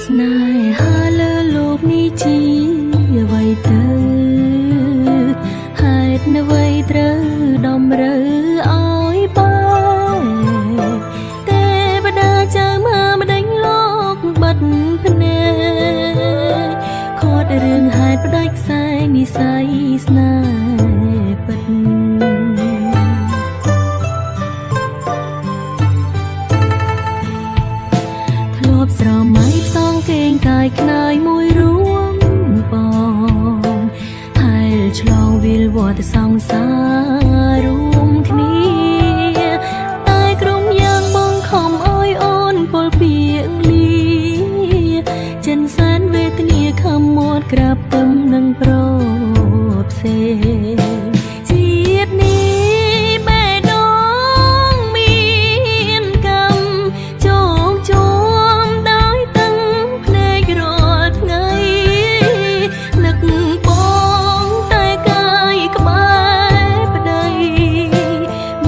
ស្នេហាលើលោកនេះជាអ្វីទៅហេតុអ្វីត្រូវដំរើឲ្យបែកទេវតាចៅមកម្ដេញលោកបាត់ភ្នែកខត់រឿងហេតុផ្ដាច់ខ្សែនិស័យស្នេហ៍ពិតធ្លាប់ស្រមៃផ្សងគេងកាយខ្នើយមួយរួមបងហែលឆ្លងវិលវត្តសង្សាររួមគ្នាតែក្រុមយ៉ាងបងខំអោយអូនពលពីងលីចិនសែនវេទនាខំមាត់ក្រាបទឹមនឹងប្រផ្សេងជាតិនេះបេះដូងមានកម្មជោគជួមដោយទាំងភ្នែករាល់ថ្ងៃនឹកបងតែកាយក្បែរប្តី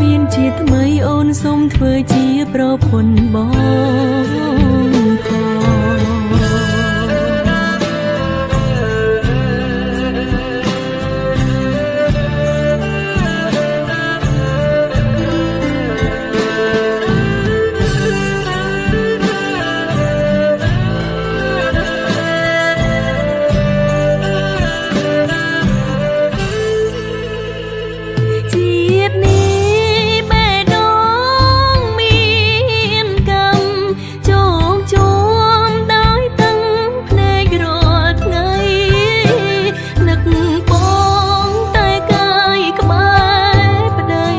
មានជាថ្មីអូនសូមធ្វើជាប្រពន្ធបងផង ជាតិនេះបេះដូងមានកម្មជោគជួមដោយទាំងភ្នែករាល់ថ្ងៃនឹកបងតែកាយក្បែរប្តី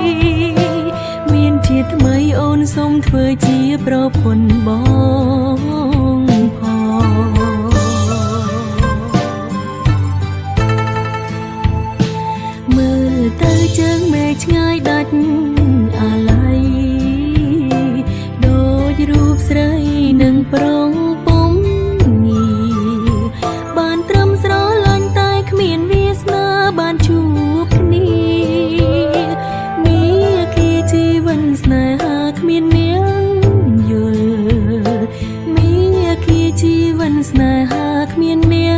មានជាថ្មីអូនសូមធ្វើជាប្រពន្ធបងផងមើលទៅជើងមេឃឆ្ងាយដាច់អាល័យដូចរូបស្រីនឹងប្រងពុំងាបានត្រឹមស្រឡាញ់តែគ្មានវាសនាបានជួបគ្នាមានគេជីវិនស្នេហាគ្មាននាងយល់មានគេជីវិនស្នេហាគ្មាននា